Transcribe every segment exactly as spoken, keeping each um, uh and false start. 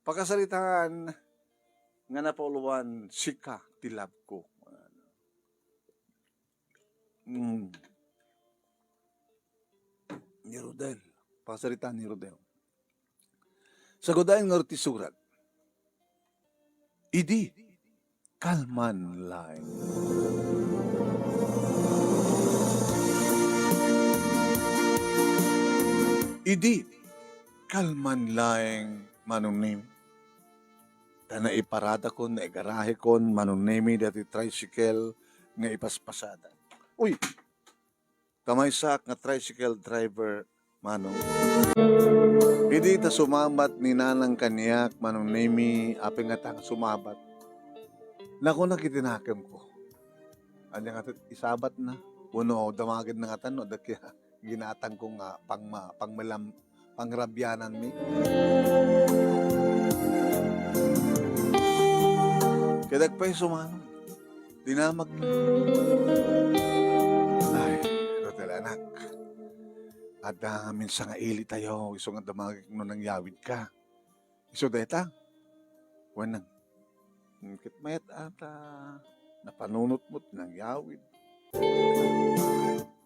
Pakasaritaan nga napauluan, sika ti love ko. Mm. Ni Rodel. Pakasaritaan ni Rodel. Sagudayen nga ti surat. Idi kalman laeng. Idi kalman laeng, Manong Nemi. Ta naiparadakon, naigarahekon, Manong Nemi, dati tricycle nga ipaspasada. Uy! Ta maysaak nga tricycle driver, Manong. Idi ta sumabat ni Nanang kaniak, Manong Nemi, apay nga ta sumabat. Nakunak iti nakemko. Ania nga ti isabat na? Wenno damagen na nga tan no, adda kaya ginatangko nga pangma-, pangmalam-, pangrabianan mi. Kaya dagpay sumano. Dinamag na. Ay, Rodel, anak. Adda ngamin sangaili tayo, isu nga damagek no nangyawid ka. Isu dayta? Wen nang, ket mayat ata, napanunotmo ti nangyawid.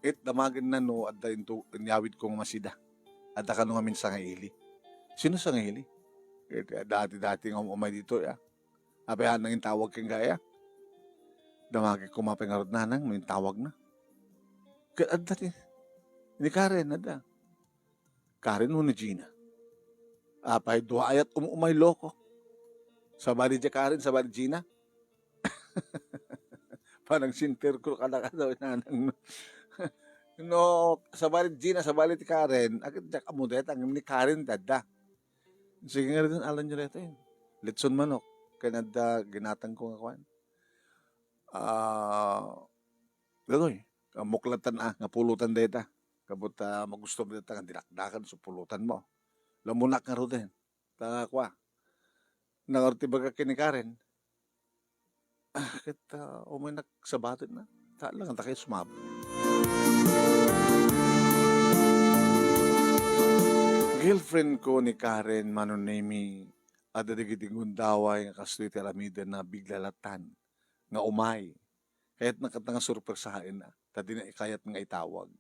Ket damagen na no adda into, inyawid ko nga masida. Adda kano ngamin sangaili. Sino sangaili? Ket dati-dati nga umay ditoy, ah. Apay a nangintawag kenka, ya? Damagek koma pay ngarud, Nanang, no intawag na. Ket adda ti, ni Karen, adda. Karen wenno Gina? Apay, dua ayat um-, umay loko. Sabali di Karen, sabali Gina. Panagsinter ko kada kada, Nanang, no. No, sabali Gina, sabali ti Karen, agad jak amudet, ang ni Karen, dada. Sige nga rin, alam nyo rin ito, eh. Litson manok. Kaya nadda, ginatang ko nga kwan. Ah, datoy, ah, muklatan, ah, nga pulutan dayta. Kabut, ah, magusto mo dayta nga dinakdakan, so pulutan mo. Lamunak nga ruden. Ta, kwa. Nangarud ti baga kini Karen. Ah, ket, ah, umay naksabaten na. Ta, lang, ta kayo sumab-, girlfriend ko ni Karen, Manong Nemi, adda dagiti gundaway nga kastoy ti aramiden na biglalatan nga umay. Kayat na ket nga surpresaen na, ta di na kayat nga itawag.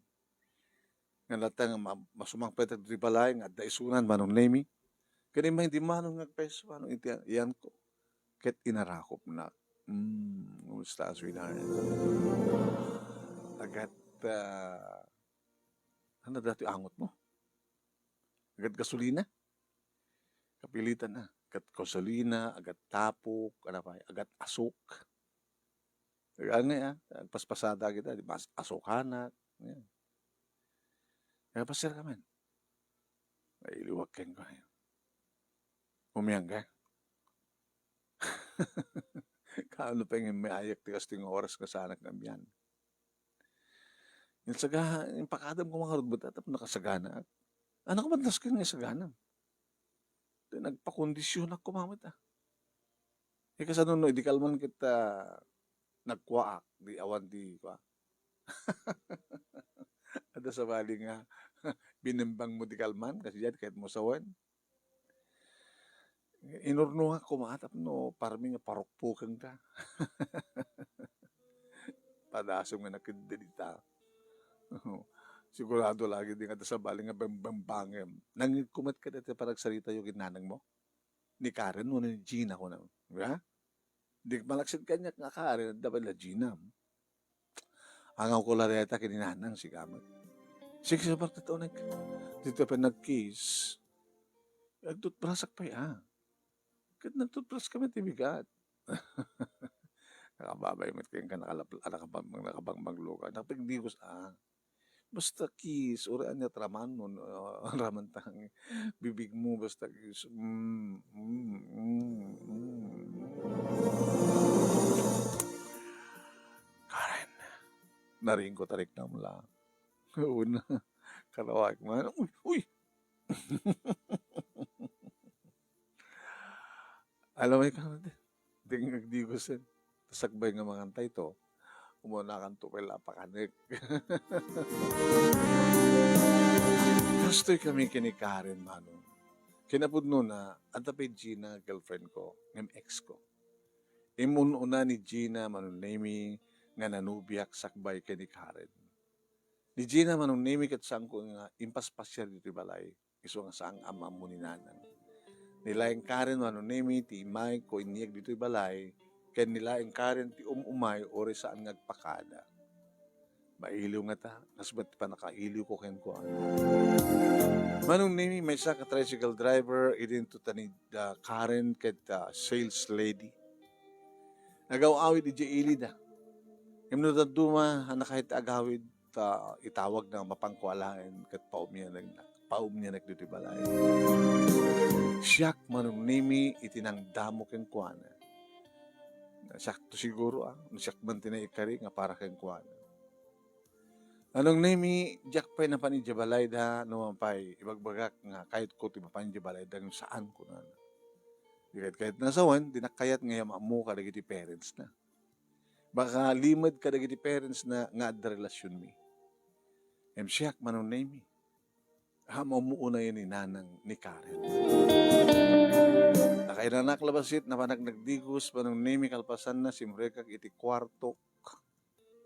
Nga latta nga ma-, masumangpet ti balay nga adda isunan, Manong Nemi. Ken immay di Manong nga agpayso, Manong, iti iyanko. Ket inarakop na. Mm, kumusta, sweetheart? Agat, ah, ano dati angot mo? Agat gasolina? Kapilitan na. Agat gasolina, agat tapok, ano pa, agat asok. Angay, ah, agpaspasada kita, di mas asukanak. Yan. Kaya pasir ka man. Ay, iliwag ken ko, eh. Umiyan ka? Kaano pa yung may ayak ti kasto nga oras nga sanak nga umiyan? Yung saga, yung pakadam ko mga rudbot, tapos nakasagana. Ano ka man tas ka nga sagana? Ti nagpakondisyonak ko mamit, ah. Eh, kasano no, idi kalman ket, ah, nagkuaak, di awan di kua. Adda sabali nga binembang mo di kalman, kasi diyan, kahit mo sawen. Inurno nga kumatap no, parang nga parukpukeng ka. Padasem nga nakiddedita. Sigurado lagi di nga adda sabali nga bembembangem. Nangigkumet ka dati panagsarita yo ken nanang mo? Ni Karen wenno ni Gina ko na, ha? Di malaksid kaniak nga Karen, adda pay la Gina. Angaw ko la dayta ken ni Nanang, sika met. Sige, sa bakit unek? Dito pa nag-kiss. Nagtutbrasak pay, ah. Ket nagtutbras kami ti bigat. Nakababay met ken ka nakalap-, nakabang-, nakabangmanglo ka. Nakapigdigos, ah. Basta kiss, uray aniat raman no, ah, raman tang bibig mo, basta kiss. Mm, mm, mm, mm. Karen, naringko tarik na mula. Una, karawak man. Uy, uy! Alam mo ikaw, di, di nga agdigosen. Sakbay nga mangantay to, umuna kan to pay lapakanek. Kastoy kami kini Karen, Manong. Kinapudnona, adda pay Gina, girlfriend ko, ngem ex ko. Immun-una ni Gina, Manong Nemi, nga nanubiak sakbay ken ni Karen. Ni Gina, Manong Nemi, ket saanko nga impaspasiar ditoy balay. Isu nga saan nga am-ammo ni Nanang. Ni laeng Karen, Manong Nemi, ti immay ko inniag ditoy balay, ken ni laeng Karen ti um-umay uray saan nga agpakada. Mailiw ngata, kasmet ti pannakailiw ko kenkuana. Manong Nemi, maysa ka tricycle driver, idinto ta ni, ah, Karen ket, ah, sales lady. Nagaw-awid idiay ilida. Ngem no dadduma a nakayat ti agawid, ta itawagna nga mapanko alaen ket paumnianekna, paumnianek ditoy balay. Siak, Manong Nemi, iti nangdamo kenkuana. Siakto siguro, ah, no siak man ti naikari nga para kenkuana. Manong Nemi, diak pay napan idiay balayda, no man pay ibagbagak nga kayatko ti mapan idiay balayda ngem saan, kunana. Di kayat-kayatna a sawen, dinak kayat nga am-ammo kadagiti parents na. Baka limed kadagiti parents na nga adda relasyonmi. Ngem siak, Manong Nemi, am-ammo unay ni Nanang ni Karen. Nakainanak la bassit, napanak nagdigos, Manong Nemi, kalpasanna, simrekak iti kuartok.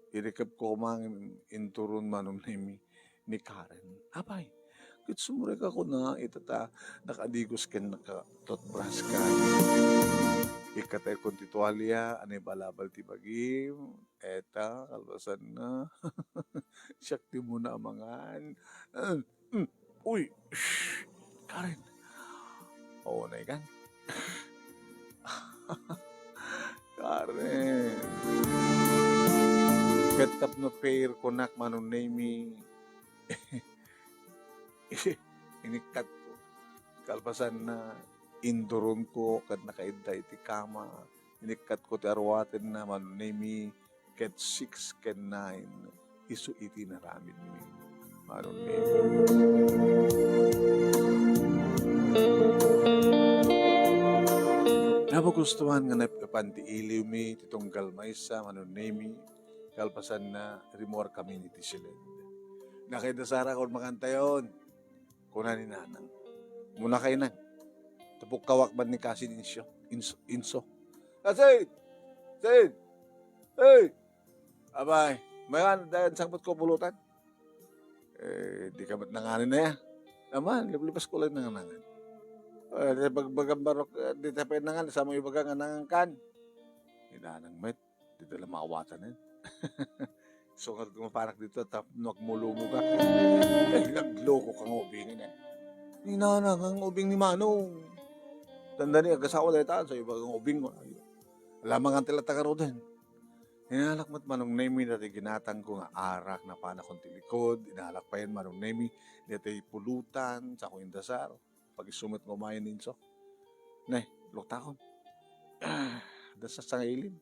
Irikep ko koma ngem inturon, Manong Nemi, ni Karen. Apay, ket sumrekak kuna, ita ta nakadigos ken naka-toothbrush ka. Ikkataykon ti tualia a naibalabal ti bagim. Eta, kalpasanna. Siak ti umuna a mangan. Mm. Uy, shh, Karen. Oo, naikan. Karen. Ket tapno fair kunak, Manong Nemi, inikkat ko. Kalpasanna, induron ko ket nakaidda iti kama. Inikkat ko ti aruatenna, Manong Nemi, ket six ken nine, isu iti inaramidmi, Manong Nemi. Napagustuhan nga naipkapan ti iliwmi ti tunggal maysa, Manong Nemi, kalpasanna, rimmuarkami iti siled. Nakaidda Sara kon makantayon. Kuna ni Nanang, "Muna kay, Nang. Tapukkawak man ni Kasin Insyo, Inso, Inso." "Kasin! Kasin! Hey! Abay, mayan, dayan sangpet ko pulutan." "Eh, di ka met nanganin aya?" "Aman, liplipas ko lang nangan." "Eh, di bagbagam barok, eh, di ta pay nangan, sa mo ibaga nga nangan kan." Ni Nanang met, Dita la maawatan, eh. So, nga dumapanak dita, tapno agmulumog ka. Eh, nagloko ka nga ubingen, eh. Ni Nanang nga ubing ni Manong. Tanda ni, agasawa dayta, so, iba nga ubing. Lamangan ti latta garuden. Inalak met Manong Nemi dati ginatang ko nga arak, napanakon ti likod, inalak payen Manong Nemi, dati pulutan, sako indasar. Pag-isu met nga umayen ni Inso. Ne, luktakon. Ah, adda sa sangailim.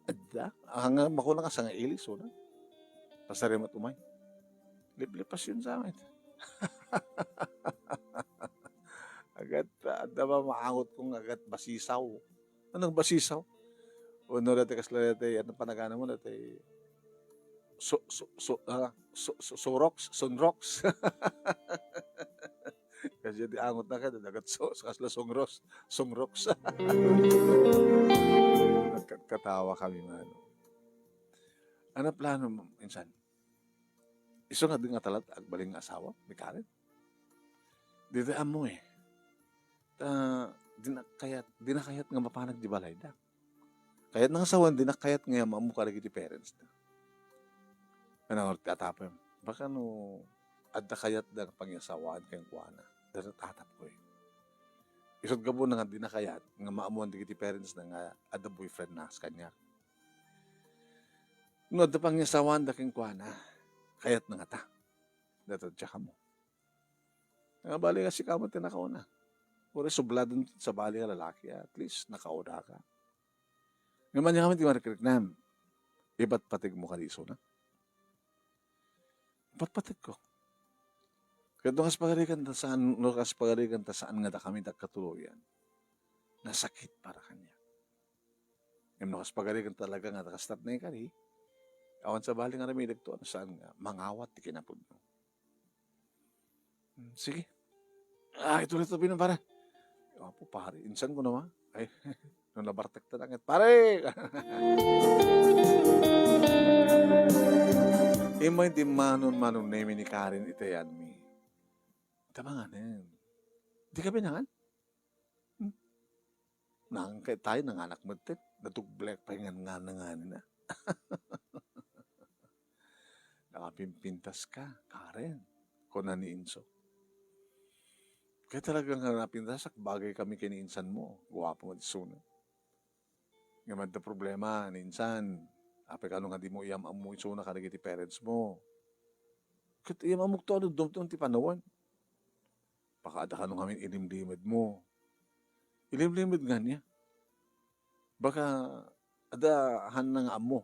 Adda? Ah, nga makuna nga sangailis, wala. Pasari met umay. Liplipas yun sa amin. Agat, adda ba maangot kong agat basisaw? Anong basisaw? Uno dati kasla dati, ano panagana mo dati? So, so, so, ah, so, so, Sorox, Sonrox. Kasi di angot na ka, dagat so, sa kasla Songros, Songrox. Nagkatawa kami, mano. Ano plano mo, insan? Isu nga di nga talat, agbaling nga asawa, ni Karen. Di tayo amo eh. Ta, di na kayat, di na kayat nga mapanag di balayda. Kayat na nga sawan, di na kayat nga maammo kadagiti parents na. Ano nga ti atapem? Baka no, adda kayat da nga pangyasawaan kenkuana. Dada tatap ko eh. Isut gapu na nga di na kayat nga maamuan dagiti parents na nga adda boyfriend na sa kanya. No adda pangyasawaan da kenkuana, kayat na nga ta. Dada diya kamo. Nga bali nga sika mo ti nakauna. Uray subladon sa bali nga lalaki, at least nakauna ka. Ngem ania kami ti marikiriknam? Ipatpateg mo kadi isuna. Ipatpateg ko. Ket no kas pagarigan ta saan, no kas pagarigan ta saan nga da kami dagkatuloyan. Nasakit para kanya. Ngem no kas pagarigan talaga nga kastat na ikari, awan sa bali nga ramideg to, ano saan nga mangawat ti kinapudno. Hmm, sige. Ay, tuloy-tuloy na, pare. Apo, pare, insan ko naman. Ay, no nabartek ta danget, pare! Immay di manon-manon nemi ni Karen iti ayanmi. Tabanganen. Di ka binangan? Hmm? Nangkay tayo, nanganak met ket. Natugblek pay ngan nga nanganina. "Nakapimpintas ka, Karen," kuna ni Inso. Kaya talaga nga napintasak, bagay kami ken ni insan mo. Guapo nga isuna. Nga madda problema ni insan, apay kano nga di mo iyam-ammo isuna kadagiti parents mo. Ket iyam-ammok to, ano, dumtong ti panawan. Baka adda kano ngamin ilimlimed mo. Ilimlimed nga niya. Baka adda hanna nga ammo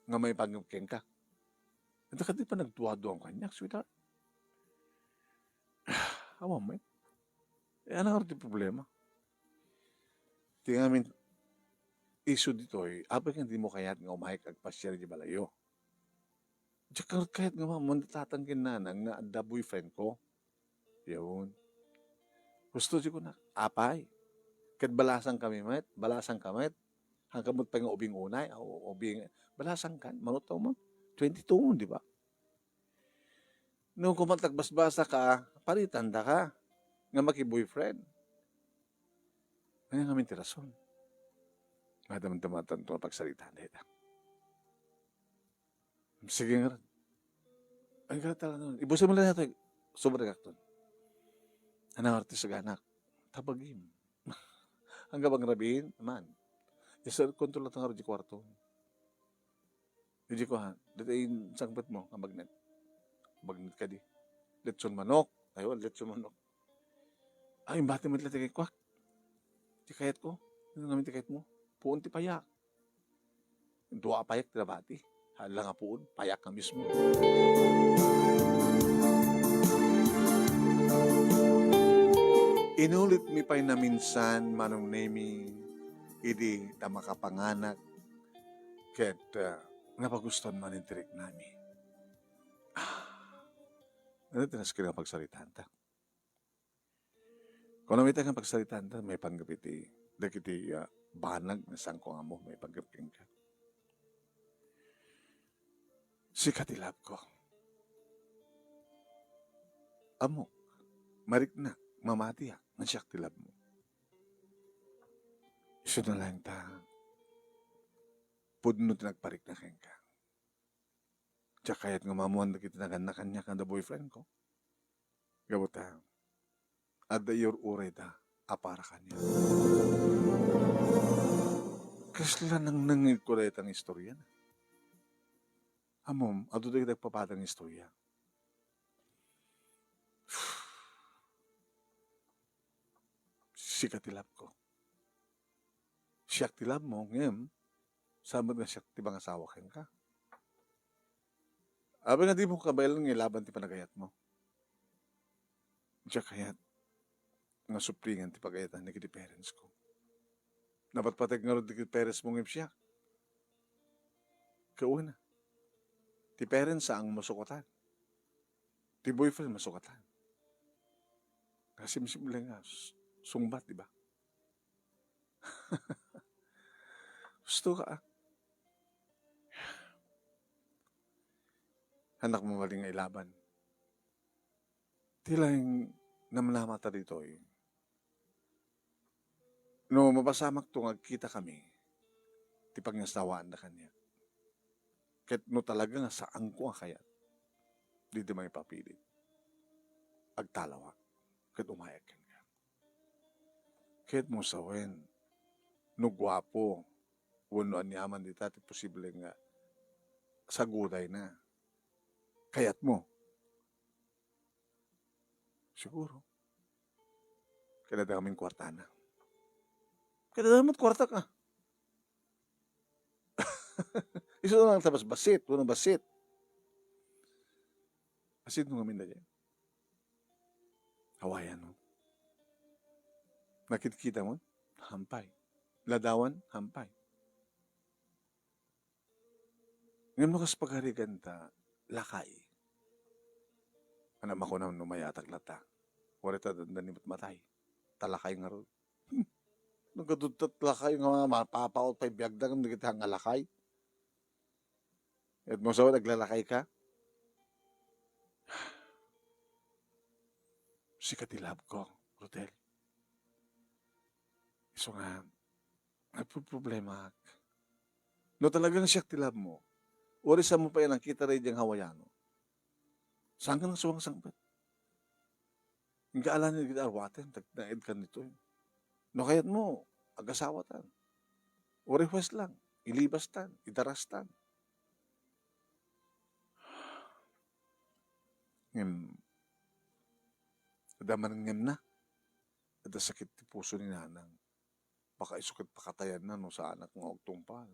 nga maipanggep kenka. Adda kadi panagduaduam kaniak, sweetheart? Awan met. Eh, ano nga ti problema? Ti ngamin issue ditoy, apay nga di mo kayat nga umayk agpasiar di balayo. Diak ngarud kayat nga mammandatatan ken nanang nga adda boyfriend ko. Yun. Gusto di ko na, apay. Ket balasang kami met, balasang ka met. Hangkamot pay nga ubing unay, o, ubing, balasang kan, manot mo. Twenty-two, di ba? No, kumat agbasbasa ka, paritan da ka, nga maki-boyfriend. Ania ngamin ti rason? Madamdamatan to nga pagsaritaan dayta. Sige ngarud. Ay, ngarud talaga nun. Ibusin mo lang natin. Sobra ka ton. Ano, artista ka, anak? Tabagim. Ang gabang rabin, man. Isa, kontrol lang ngarud di kwarto. Di ko, ha? Dati yung sangpet mo, ang magnet. Magnet ka di. Lechon manok. Ayun, lechon manok. Ay, imbati mo itla ti kayat ko. Ti kayat ko. Ano namin ti kayat mo? Puon ti payak. Dua a payak ti nabati. Hala nga puon, payak nga mismo. Inulit mi pay naminsan, Manong Nemi, idi ta makapanganak, ket, ah, napagustuan man ti riknami. Ah, ano ti naskil nga pagsaritaan ta? Kunam ita nga pagsaritaan ta, maipanggep iti dagiti, ah, banag nga saanko nga ammo, maipanggep kenka. Sika ti love ko. Ammok, mariknak, mamatiak, nga siak ti love mo. Isu na laeng ta, pudno ti nagparikna kenka. Diak kayat nga maammoan dagiti naganna kaniak nga adda boyfriend ko. Gapu ta, adda iyur-urayda a para kaniak. Kasla nangnengngegko dayta nga istorya na. Ammom, adu dagiti agpapatang istorya. Sika ti love ko. Siak ti love mo, ngem, saan met nga siak ti mangasawa kenka? Apay nga di mo kabaelan nga ilaban ti panagayat mo? Diak kayat nga suplingan ti pagayatan dagiti parents ko. Napatpateg ngarud dagiti parents mo ngem siak. Kauna, ti parents saan nga masukatan. Ti boyfriend masukatan. Kasimsimple nga s-, sungbat, di ba? Gusto ka, ah. Anak mo mali nga ilaban. Ti laeng namnamata ditoy. No mapasamakto nga agkita kami, ti pagnasawaanda kaniak. Ket no talaga nga saanko a kayat, dida mangipapilit. Agtalawak, ket umayak kenka. Ket mo sawen, no guapo, wenno aniaman dita ti posible nga sagudayna. Kayat mo? Siguro. Kayat da ngamin kuartana. Kayat da met kuartak, ah. Isu lang ta basbasit, wenno basit. Basit no ngamin da dyan. Hawayan mo. Nakitkita mo? Hampay. Ladawan? Hampay. Ngem no kas pagarigan ta, lakay. Ano, makunam no mayatag lata. Uray ta dandani met matay. Ta lakay ngarud. No gaduda ta lakay nga mapapaut pay biagda ngem dagiti nga lakay. Et masawat aglalakay ka? Sika ti love ko, Rodel. Isu nga, nagpoproblemaak. No talagang siak ti love mo, uray saanmo pay a nakita daydiay nga Hawaiano. Saan ka nang sumangsangpet? Inka alangan dagiti arwaten, tag-, naed kan ditoy. No kayatmo, agasawatan. Uray huwes lang, ilibastan, idarastan. Ngem, adda man ngem na, adda sakit ti puso ni Nanang. Baka isu ket pakatayanna no saanak nga agtungpal.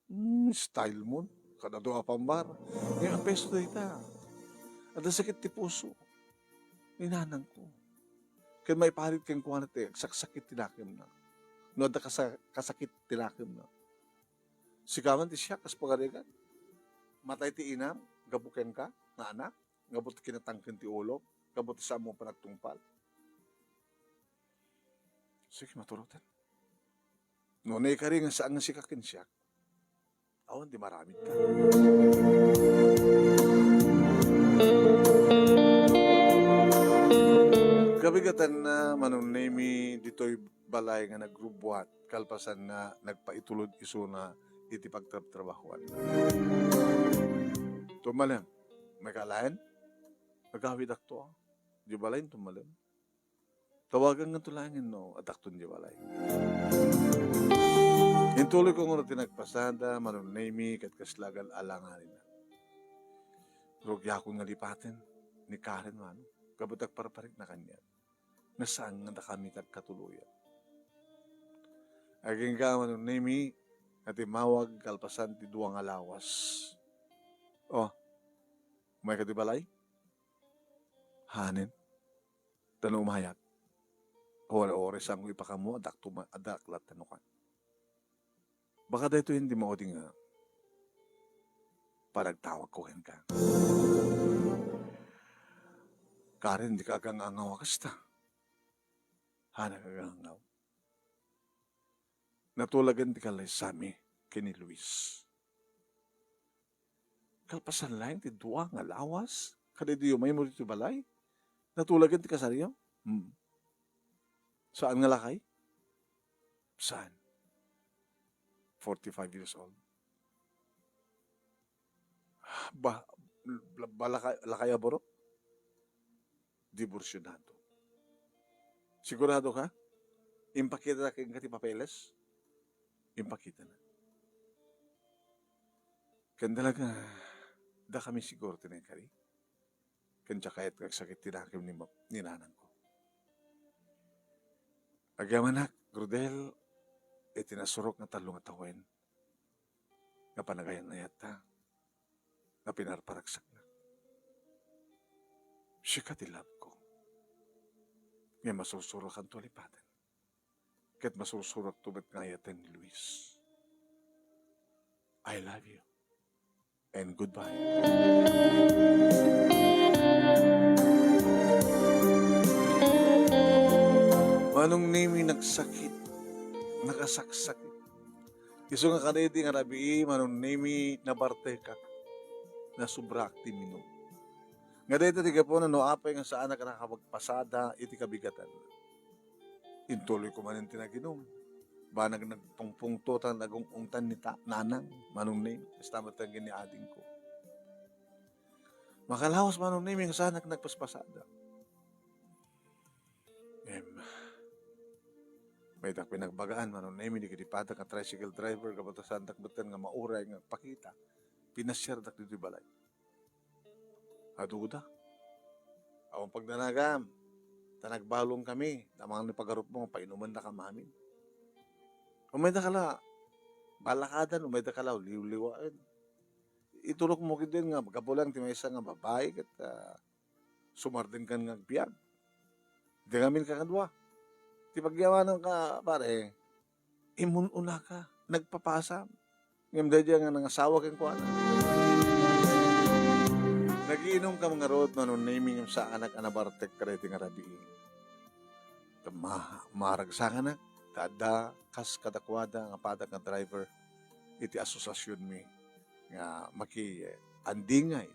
Hmm, style mo, kada dua a pambar. Ngem a peso dayta. Adda sakit ti puso ni Nanang ko. Ken maiparit kenkuana ti agsaksakit ti nakemna. No adda kasa-, kasakit ti nakemna. Sika man ti siak, kas pagarigan. Matay ti inam, gapu kenka, nga anak, gapu ti kinatangken ti ulo, gapu ti saanmo panagtungpal. Sige, maturutan. No naikari nga saan nga sika ken siak, awan ti maramid ka. Kabigatanna, Manong Nemi, ditoy balay nga nagrubbuat, kalpasanna, nagpaitulod isuna iti pagtrabtrabahuan. Tummalem, may kalaen? Agawidakto, ah. Di balay, tummalem. Tawagan nga tulaengen no, adakton di balay. Intuloy ko ngarud ti nagpasada, Manong Nemi, ket kasla gal alanganina. Rugiakon nga lipaten ni Karen, mano, gapu ta agparparikna kaniak. Nga saan nga dakami ti agkatuloyan. Agingga, Manong Nemi, nga timmawag kalpasan ti dua nga lawas. Oh, umayka ti balay? Hanen. Ta no umayak, uray-uray saanko ipakaammo, adakto ma-, addak latta no kan. Baka daytoy ti maudi nga panagtawagko kenka. Karen, dika agangangaw a kasta. Hanak agangangaw. Natulagen ti kalaysami ken ni Luis. Kalpasan laeng ti dua nga lawas kadaydi umaymo ditoy balay, natulagen ti kasaryo? Hmm. Saan nga lakay? Saan? Forty-five years old. Ba, ba, ba lakay, lakay a burok? Diborsyonado. Sigurado ka? Impakita na kenka ti papeles? Impakita na. Ken talaga, dakami siguro ti naikari. Ken diak kayat nga agsakit ti nakem ni ma-, ni nanangko. Agyamanak, Rodel, iti nasurok nga tallo nga tawen, nga panagayat-ayatta, nga pinarparagsaknak. Sika ti love ko. Nga masursurokanto a lipaten. Ket masursuroakto met nga ayaten ni Luis. I love you. And goodbye. Manong Nemi nagsakit, nakasaksakit. Isu nga kadaydi nga rabii, Manong Nemi, nabartekak, nasubraak ti minum. Nga dayta ti gapuna no apay nga saanak a nakapagpasada iti kabigatan. Intuloy ko manen ti naginum. Banag nagpungpungto ta nagung-ungtan ni ta-, nanang, Manong Nemi, kasta met ti agin ni adingko. Makalawas, Manong Nemi, nga saanak nagpaspasada. Em, maydak pinagbagaan, Manong Nemi, dagiti padi nga tricycle driver, gapu ta saandak metten nga mauray nga agpakita. Pinasiardak ditoy balay. Aduda. Awan pagdanagam. Ta nagbalon kami. Amangan ni pagarupmo, painumendakam amin. Umayda ka la balakadan, umayda ka la liwliwaen. Iturok mo ketdin nga gapu lang ti maysa nga babai ket, ah, sumardengkan nga agbiag. Di ngamin kakadua. Ti pagyamananka, pare, imun-unaka, nagpapasam. Ngem daydiay nga nangasawa kenkuana. Nagiinumka ngarud, Manong Nemy, ngem saannak a nabartek kadaytoy nga rabii. Ta ma-, maragsakanak ta adda kas kadakuada nga padak nga driver iti asosiasionmi nga makiandingay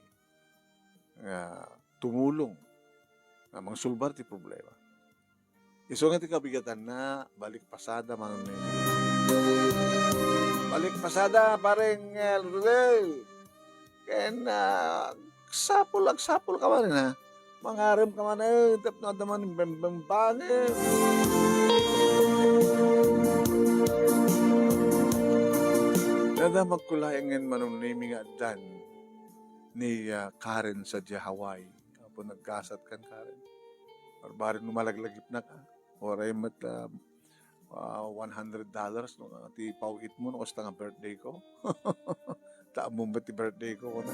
nga tumulong nga mangsulbar ti problema. Isu nga ti kabigatanna, balik pasada, Manong Nemy. Balik pasada, pareng, eh, Rodel. Ken, ah, agsapul, agsapulka manen, ha? Mangarem ka manen, eh, tapno adda man bembeng bangem. Nadamagko laengen, Manong Nemy, nga addan ni, ah, Karen sadiay Hawaii. Apo, naggasat kan Karen. Barbari no malaglagipnak, ah. Waray met, ah, ah, one hundred dollars no, ah, ti paw-itmo no kasta nga birthday ko. Ta ammom met ti birthday ko, kuna.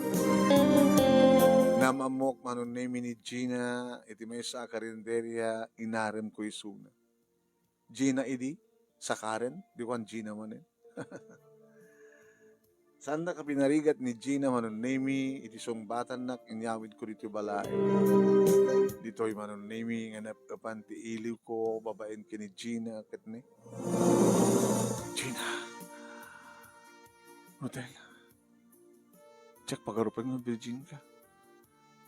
Naam-ammok, Manong Nemy, ni Gina, iti maysa a karinderia, inaremko isuna. Gina idi, sa Karen, di kuan Gina manen. Saannak a pinarigat ni Gina, Manong Nemy, iti sungbatannak inyawidko ditoy balay. Ditoy, Manong Nemy, nga nap-epan ti iliwko babaen ken ni Gina ket ni Gina. Rodel, diak pagarupen nga virgin ka.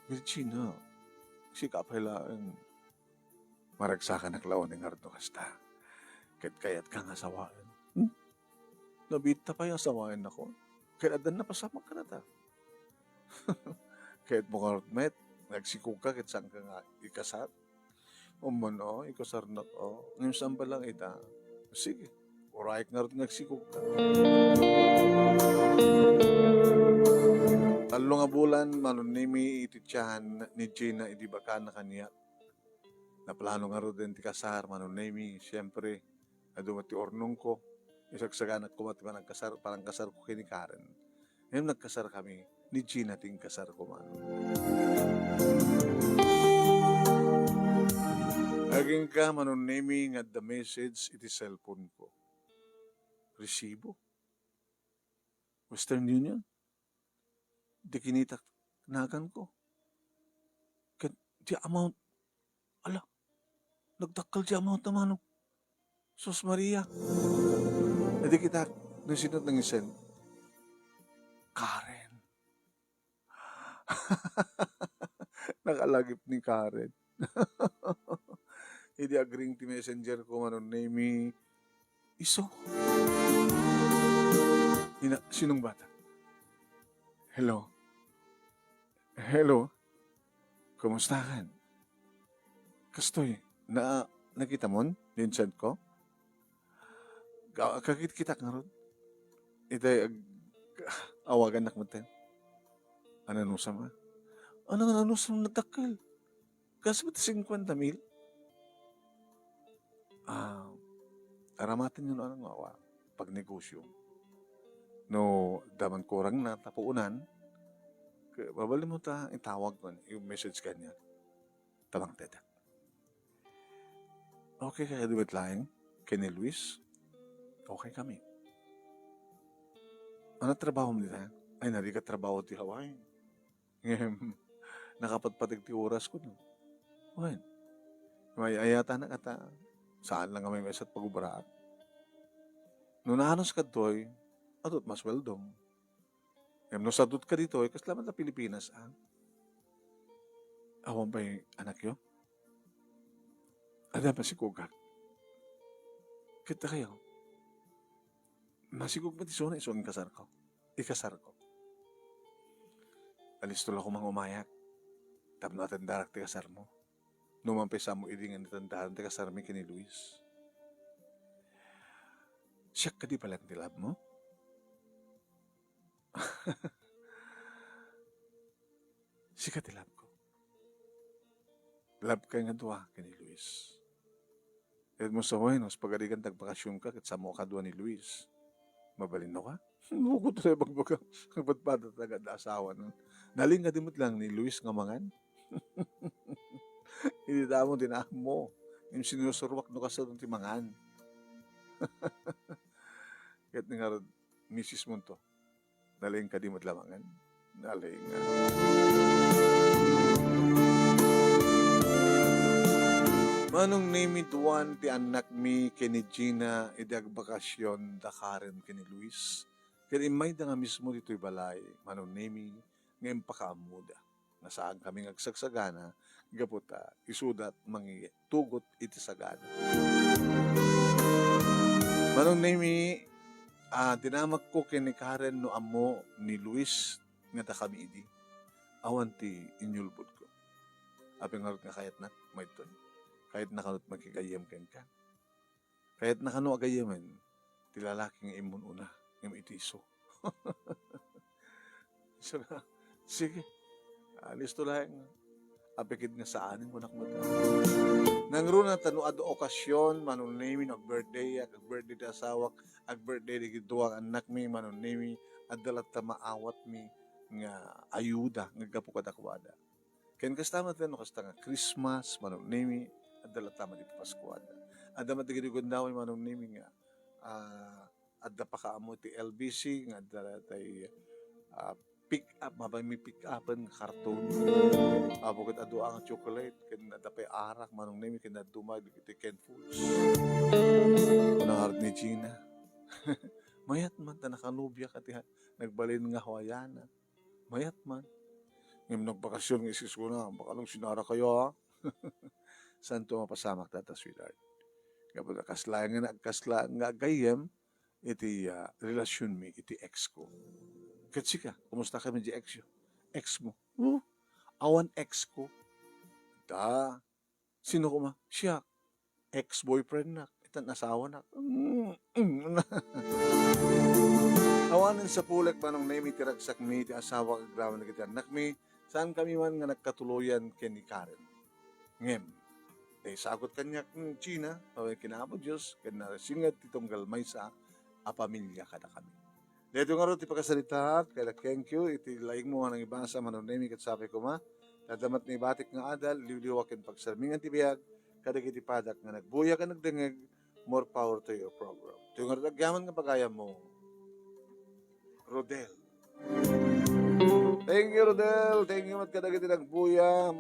Virgin, ha? Sika pay laeng. Maragsakanak la unay ngarud no kasta. Ket kayatka nga sawaen. Hmm? Nabiitta pay a sawaennakon. Ket addan napasamak kadata. Kayatmo ngarud met, nagsikogka ket saanka nga ikasar. Umano, ikasarnak, o. Ngem saan pay laeng ita? Sige, urayek ngarud nga agsikogka. Tallo nga bulan, Manong Nemy, iti tiyan ni Gina idi bakana kaniak. Naplano ngaruden ti kasar, Manong Nemy, siempre, adu met ti urnongko. Isagsaganak koma ti panagkasar-, panangkasarko ken ni Karen. Ngem nagkasarkami, ni Gina ti inkasarko, Manong. Agingga, Manong Nemy, nga adda message iti cellphone-ko. Resibo? Western Union? Di kinitak naganko. Ket di amount, ala, nagdakkel di amount na, Manong. Sus Maria. Idi kitak, no sino nangisend? Karen. Nakalagip ni Karen. Idi agring ti messenger ko, Manong Nemy, isu. Ina, sinong bata? Hello? Hello? Kumusta kan? Kastoy, na, nakitamon? Di insend ko? Ka-, kakitkitak ngarud. Itay, ag-, awagannak metten. Ananusam, a? Ano nga ananusam, nagdakkel? Kas met cincuenta mil? Ah, aramaten nga no ano nga awa, pagnegosyo. No, daman kurang na, tapuunan, ke-, mabalinmo ta itawag man, i-message kaniak. Tabang tetek. Okay ka, Edward Laing? Ken ni Luis? Okay kami. Ano trabaho mo dita? Ay, narigat trabaho ti Hawaii. Ngem, nakapatpateg ti oras ko, no? Wen, may-ayatanak ata, saan lang nga may mesat pagubraak. No naanus kadtoy, adut masueldom. Ngem no sadut ka ditoy, kasla man ta Pilipinas, a? Awan pay anakyo? Adda masikogak. Kita kayo. Masikog met isuna, isu nga kasarko. Ikasarko. Alisto la koma nga umayak. Tapno atendarak ti kasarmo. No man pay saanmo idi nga natendaran ti kasarmi ken ni Luis. Siak kadi pay laeng ti love mo? Sika ti love ko. Love ka nga dua ken ni Luis. Ket mo sa wen, no, pagarigan ta agbakasionka ket saanmo a kadua ni Luis. Mabalinmo ka? Bukod sa ibagbaga, nagpadpada ta nga adda asawa, no? Nalingka di met laeng ni Luis nga mangan? Idi damo ti naammo, ngem sinusuroak no kasano ti mangan. Ket ngarud, misis mo to. Nalingka di met la mangan? Nalingka. Manong Nemi, duan ti annakmi ken ni Gina idi agbakasyon da Karen ken ni Luis. Ken immayda nga mismo ditoy balay, Manong Nemi, nga impakaammoda nga saankami nga agsagsagana gapu ta isuda ti mangitugot iti sagana. Manong Nemi, ah, dinamagko ken ni Karen no ammo ni Luis nga dakami idi. Awan ti inyulbodko. Apay ngarud nga kayatnak, maytoy. Kayatna kanut makigayyem kenka. Kayatna kano a gayyemen ti lalaki nga immun una, ngem iti isu. Isu nga, sige, ah, listo laeng. Apay ket nga saanen, kunak met. Nangruna ta no adu okasyon, Manong Nemi, no ag-birthday, ag-birthday ti asawak, ag-birthday dagiti dua nga annakmi, Manong Nemi, adda latta maawatmi nga ayuda nga gapu kadakuada. Ken kasta met no kasta nga Christmas, Manong Nemi, adda latta met iti Paskuada. Adda met dagiti gundaway, Manong Nemi, nga, ah, adda pakaammo ti L B C, nga adda tay, ah, pick up, mapay mi pick upen nga karton. Apo ket adu nga chocolate, ken adda pay arak, Manong Nemi, ken adda met dagiti Ken Foods. Kuna ngarud ni Gina. Mayat man ta nakanobia ka ti ha-, nagbalin nga Hawaiiana. Mayat man. Ngem nagbakasyon nga iskis kuna, baka nung sinara kayo, ha? Santo mapasamak data, sweetheart. Nga pagkakasla nga nagkasla nga aggayyem, iti, ah, relasyon mi, iti ex ko. Ket sika, kumusta kami di ex yo? Ex mo? Oh, awan ex ko. Da, sino kuma? Siya. Ex-boyfriend nak. Itan asawa nak. Mm, mm. Awanen sapulek, Manong Nemi, ti ragsak mi, ti asawa, kag agraman dagiti annak mi. Saan kami man nga nagkatuloyan ken ni Karen. Ngem, naisagut kaniak ni Gina, babaen ken Apo Dios, ken narisinged ti tunggal maysa a pamilia kadakami. Daytoy ngarud ti pakasaritaak, kaya thank you, iti laingmo nga nangibasa, Manong Nemi, ket sapay koma, ta adda met naibatik nga adal, liwliwa ken pagsarmingan ti biag, kadagiti padak nga nagbuya ken nagdengngeg, more power to your program. Daytoy ngarud agyaman nga pagayammo, Rodel. Thank you, Rodel. Thank you met kadagiti nagbuya.